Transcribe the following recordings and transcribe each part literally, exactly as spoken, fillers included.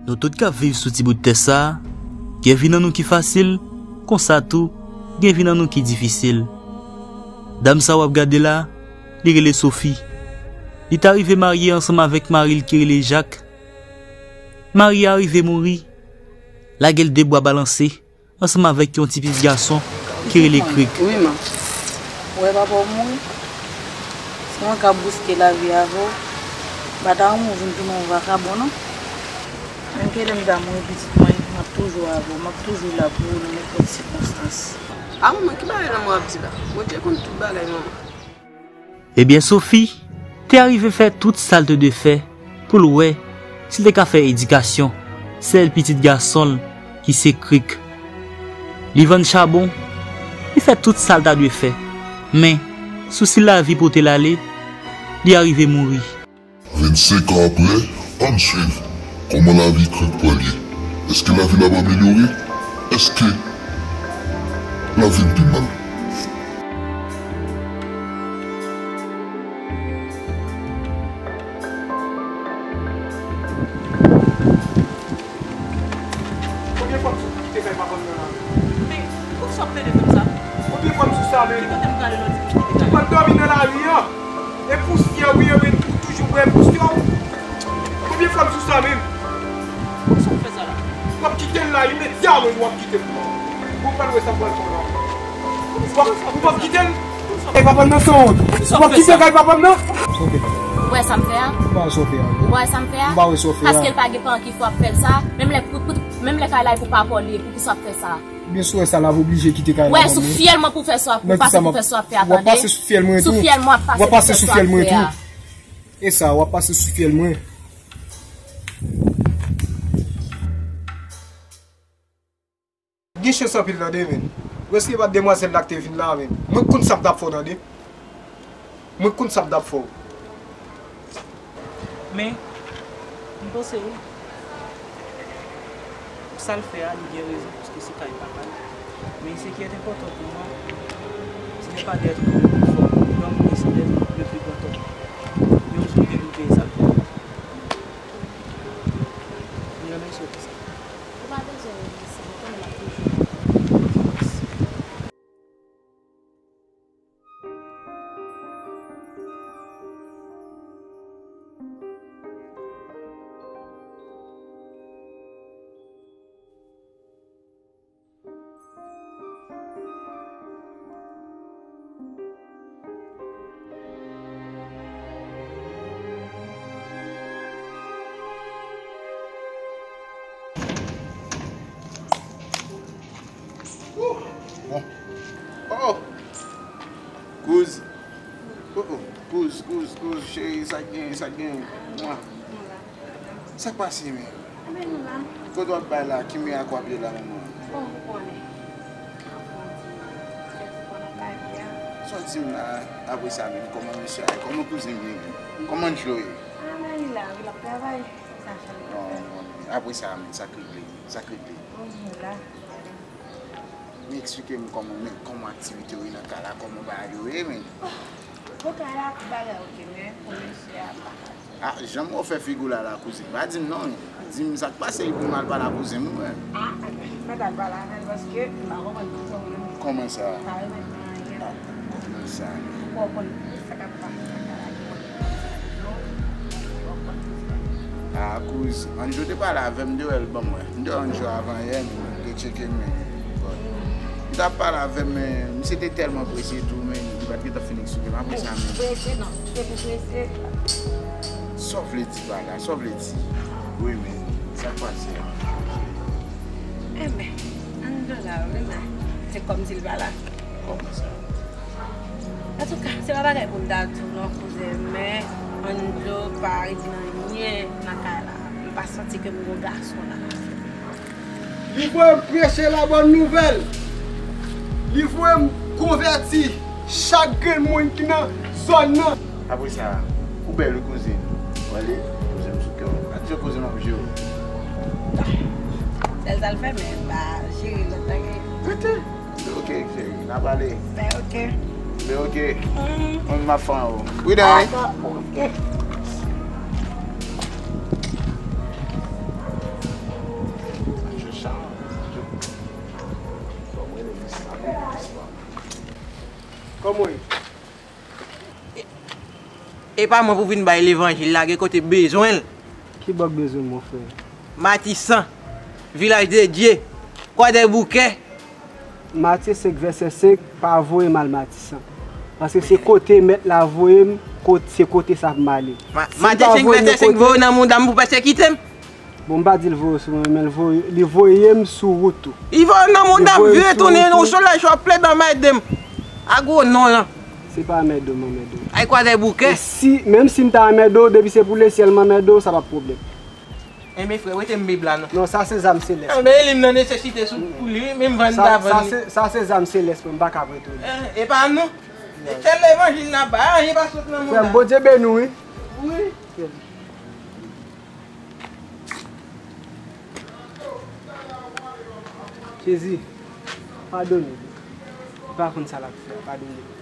Nou tout k ap viv sou ti bout tè sa a, gen vi nan nou ki fasil, konsa tou, gen vi nan nou ki difisil. Dam sa w ap gade la, li rele Sophie. Li ta rive marye ansanm avèk mari l ki rele Jak. Mari a rive mouri, lage l de bwa balanse, ansanm avèk yon ti pitit gason ki rele Krik. Wi, man. Ou wè papa w mouri? Se mwen k ap riske lavi avè w. M pa ta renmen w vin tounen yon vakabon, non. Menm ke lè m ta mouri, pitit mwen, m ap toujou avè w. M ap toujou la pou ou nan nenpòt sikonstans. A, manman, ki bagay lanmò ap di la? Bondye konn tout bagay, manman. Ebyen, Sophie te arive fè tout sa l te dwe fè pou l wè si l te ka fè edikasyon sèl pitit gason l ki se Krik. Li vann chabon, li fè tout sa l ta dwe fè, men sousi lavi pote l ale, li arive mouri. Vennsenk an apre, ann swiv kòman lavi Krik pral ye. Èske lavi l ap amelyore? Èske lavi l pi mal? Konbyen fwa m sot kite kay papa m nan lari? Men, poukisa w ap plede fè m sa? Konbyen fwa m sou sa menm? Ki kote m prale lè w di m kite kay? M ap dòmi nan lari an. E pousyè wi, e wi, ou toujou wè pousyè w. Konbyen fwa m sou sa menm? Poukisa w ap fè sa la? W ap kite l la, imedyatman w ap kite l. Ou pral wè sa pral fè w la. W ap, ou p ap kite l? Kay papa m nan sanwont. Ou p ap kite kay papa m nan? Ou wè sa m fè a? M pa wè sa w fè a. Ou pa wè sa m fè a? M pa wè sa w fè a. Paske l pa gen paran ki fè w ap fè l sa. Menm lè, pou, pou, menm lè kay la e pou papa w li ye, poukisa w ap fè sa? Byen si w wè sa, l ap oblije kite kay la. Wè, sou fyèl mwen pou fè sa, pou pase pou fè sa w ap fè a, tande. W ap pase sou fyèl mwen tou. Sou fyèl mwen ap pase pou fè sa w ap fè a. E sa, w ap pase sou fyèl mwen. Gen chans anpil tande, men. Ou èske pa t demwazèl la k te vin la, men? Mwen k konn sa m t ap fè w tande. Mwen k konn sa m t ap fè w. Men, m panse wi, sa l fè a, li gen rezon, paske se kay papa l. Men ce qui est important pour moi, ce n'est pas d'être le plus fort, donc c'est d'être le plus grand homme. Yon jou, li gen pou l peye sa l fè a. M remèsye w pou sa. Ou pa bezwen remèsye m, ou konnen m ap toujou la. Ouh! Bon. Oh! Kouz. Oh, oh. Kouz, kouz, kouz, cheri, sa k gen, sa k gen. Mwa. Sa k pase, men? Kote w ap bay la? Ki mirak w ap ye la, manman? Oh, ou konnen. Sa w di m la, apre sa, men, kòman mesye a ye? Kòman kouzen m ye, men? Kòman Djo ye? Ah, men li la, wi, l ap travay. Sa chanje. Non, non, apre sa, men, sa k regle, sa k regle. Oh, la. Men eksplike m kòman, men kòman aktivite yo ye nan kay la, kòman bagay yo ye, men. Bon, kay la, bagay oke, men pou mesye a pa fasil. Ah, jan m wè w fè figi w la, la kouzin, pa di m non, men. Di m sa k pase, epi m al pale ak kouzen m, wi. Ah, m pa t al pale avè l paske m pa konprann kisa w vle m di. Kòman sa? Pa remèt mwen anyen. Ah, kòman sa? Fò w konn tout sa k ap pase nan kay la ki mwen. Ah, kouz, Anjo te pale avè m, m te wè l ban m wè. M te wè Anjo avan yè, men, m te tcheke, men, bon. M t ap pale avè m, men misye te tèlman prese tou, men li pa t gentan fin eksplike m. Apre sa, men. Prese non, se pou prese. Sa w vle di pa la, sa w vle di? Wi, men, sa k pase a? Enben, Anjo la, wi, men, se kòmsi l pa la. Kòman sa? Antouka, se pa bagay pou m ta di w non, kouzen, men Anjo pa regle anyen nan kay la. M pa santi ke m gon gason la. Li voye m preche la bòn nouvèl. Li voye m konvèti chak grenn moun ki nan zòn nan. Apre sa, ou bèl wi, kouzin. W ale, kouzin m sou kè w. Adye, kouzin, m ap jere w. Sèl sa l fè, men m pa jere lòt bagay. Rete. Ok, cheri, n a pale. Ben, ok. Ben, ok. Mm. Mwen, m ap fè w. Wi, dèyè. Dakò, ok. Kòman w ye? E pa mwen pou vin bay levanjil la, gen kote bezwen l. Ki bò k bezwen m, mon frè? Matisan, Vilaj de Dye, Kwadèboukè. Matye senk vèsè senk, pa voye m al Matisan. Paske se kote Mèt la voye m, kot, se kote sa pou m ale. Ma-, si m Matye pa senk voye m vèsè senk kote voye w nan mouda m pou pèsekite m. Bon, m pa di l voye w sou mwen, men l voye, li voye m sou wout ou. Li voye w nan mouda m, vire tounen, yon solèy chwa plede anmède m. A gwo non lan. Se pa anmède w m anmède w. Ay Kwadèboukè. E si, menm si m ta anmède w, depi se pou lesyèl m anmède w, sa p ap pwoblèm. Enben frè, wete m Bib la non. Non, sa se zam selès. Enben li m nan nesesite sou pou li, wi, men m vann m ta vann li. Sa se, sa se zam selès mwen, m pa ka prete w li. E pa nou. E tèl levanjil n ap bay, anyen pa sot nan mouda. Frè m, Bondye beni w, wi. Wi. Jezi, padone li. Li pa konn sa l ap fè a, padone li.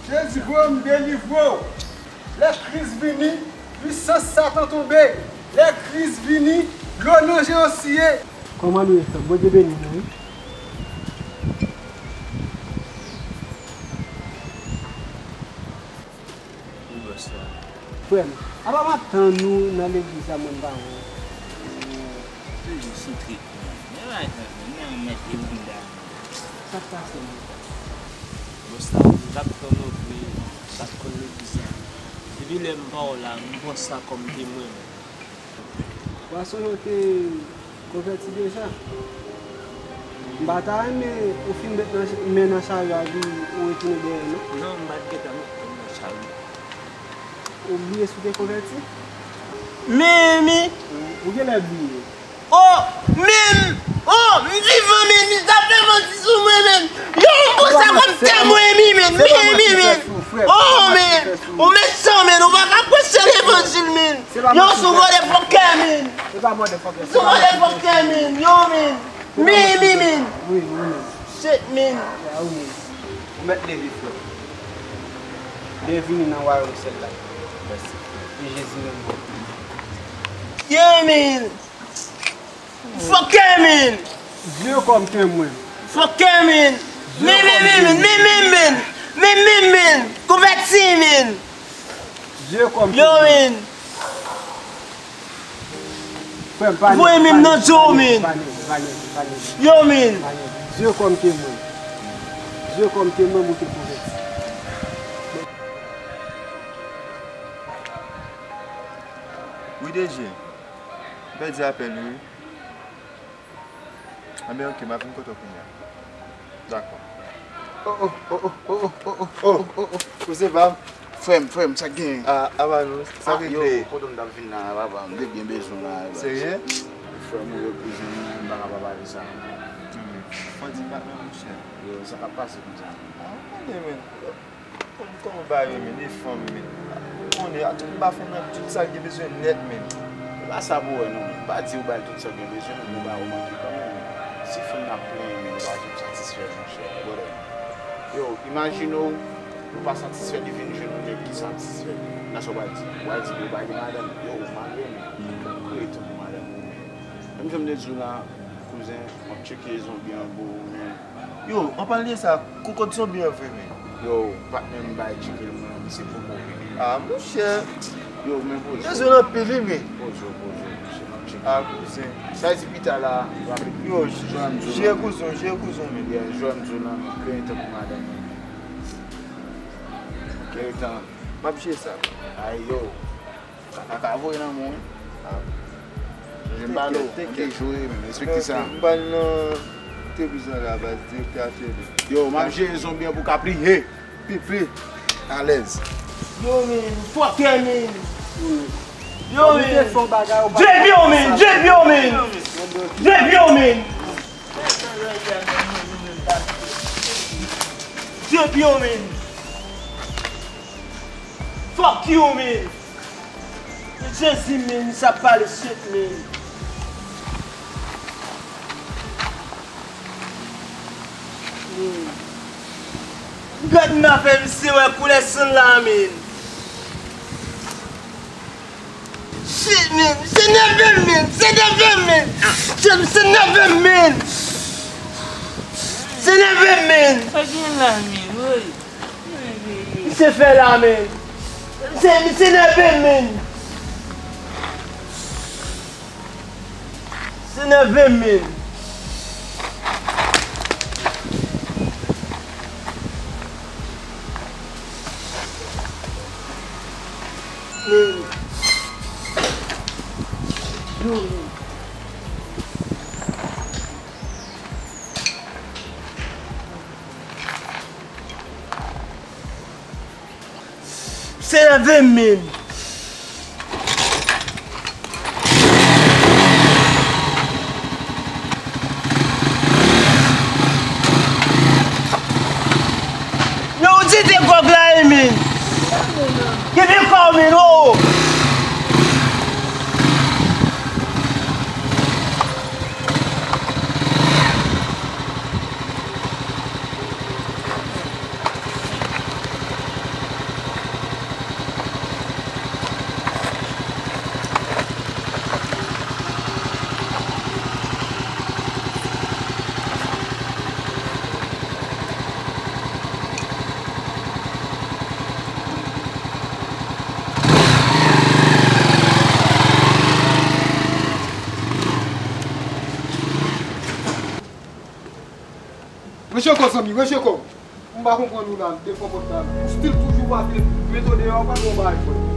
Jezi, voye m delivre w. Lè Kris vini, pwisans Satan tonbe. Lè Kris vini, dlo nan je yo siye. Kòman nou ye, frè m? Bondye beni nou, wi. Wi, bòs la. Frè m, apa m ap tann ou nan legliz la, mwen m pa wè w? Toujou sou trik, man. Men pa tann, men nan mèt e bouda. Sa k pase, man? Bòs la, m t ap tann ou vre, m pa t konn legliz la. Depi lè m pa wè w la, m pran sa kòm temwen, man. W a sonje w te konvèti deja? M pa ta renmen ou fin met nan, men nan charyo a epi ou retounen dèyè, non. Non, m pa t gentan met men nan charyo. Ou bliye si w te konvèti? Men, men. Ou genlè bliye. Oh, men, oh, m vivan, men, li t ap fè manti sou mwen, men. Yo, m pran sa kòm temwen, men, men, men, men, men. Oh, men, ou mechan, men, ou pa ka preche levanjil, men. Yo, sou motherfucker, men. Sou motherfucker, men. Yo, men. Men, men, men. Shit, men. Ou mèt leve, frè. Byenvini nan wayòm syèl la. Mèsi. E Jezi menm bon. Yeah, man. Fuck yeah, man. Dieu comme témoin. Fuck yeah, man. Men, men, men, men, men, men, men. Men, men, men. Konvèti, man. Dieu comme témoin. Yo, man. Frè m, pa nèg, voye men m nan djòl, man. Pa nèg, pa nèg, pa nèg. Yo, man. Pa nèg. Dieu comme témoin. Dieu comme témoin, mwen te konvèti. Wi, D J. M pèdi apèl ou, wi. Anben, ok, m ap vin kote w kounye a. Dakò. Oh, oh, oh, oh. Kouzen pa m. Frè m, frè m, sa k genyen? Ah, apa nou, sa k regle? Yo, kote m t ap vin la, papa, m te byen bezwen w la, papa. Serye? Frè m, ou wè kouzen m, m pa ka pa pale sa. Fò di patnè, monchè. Yo, sa k ap pase konsa? Ah, tande, men. Kòman, kòman bagay yo, men, de fanm, men. Ou konnen, a tout, m pa fè nan tout sa l gen bezwen nèt, men. E pa sa pou wè, non, men. M pa di ou ba l tout sa l gen bezwen, men, bon, ba ou manke kanmenm, men. Si fanm nan ap plenyen, men, ou pa janm satisfè l, monchè. Brother. Yo, imajine w, ou pa satisfè, li vin jwenn yon nèg ki satisfè. Nan sa w pral di? Ou pral di li ou pa gen madanm? Yo, ou marye, men. Ou kreye tan pou madanm ou, men. Menm jan m te di w la, kouzen, m ap tcheke zonbi an pou ou, men. Yo, an palan de sa, kokòt zonbi an vre, men. Yo, patnè m bay tcheke l, mwen, misye poko vini. Ah, monchè. Yo, men poze w. Bezwen anpil, wi, men. Poze w, poze w, monchè, m ap tcheke. Ah, kouzen. Sa di pita la, rapid. Yo, jwe kouzen, jwe kouzen, men. Yeah, jwe m di w la, men. Kreye tan pou madanm mwen. Kreye tan. M ap jwe sa. Ay, yo. Kaka ka voye nan men w, wi. Sonje m pale w, mwen te jwe, men respekte sa. M pral nan tepiz nan la baz, direktè a fè li. Yo, m ap jere zonbi an pou w ka pli he, pli, pli alèz. Yo, men, fuck yeah, men. Yo, men. Drip yo, men, drip yo, men. Drip yo, men. Mwen, mwen, mwen, mwen, mwen, mwen. Mwen, mwen, mwen, mwen, mwen, mwen. Fuck you, man. Fuck you, man. Jezi, man, sa pale shit, man. Hmm. Gad m ap fè misye wè koulè san la, man. Shit, man. Se nève m, man. Se nève m, man. Shit, se nève m, man. Se nève m, man. Sa gen la, man? Woy. Misye fè la, man. Se, misye nève m, man. Se nève m, man. Man. Yo, man. Se nève m, man. Yo, ou di de gòg la, e, man. Gen de kò, man, oh. Range kò w, zanmi, range kò w. M pa konprann ou la, m te fon pòt la. Ou still toujou pa vle mete w deyò, pa gen yon bagay, frè.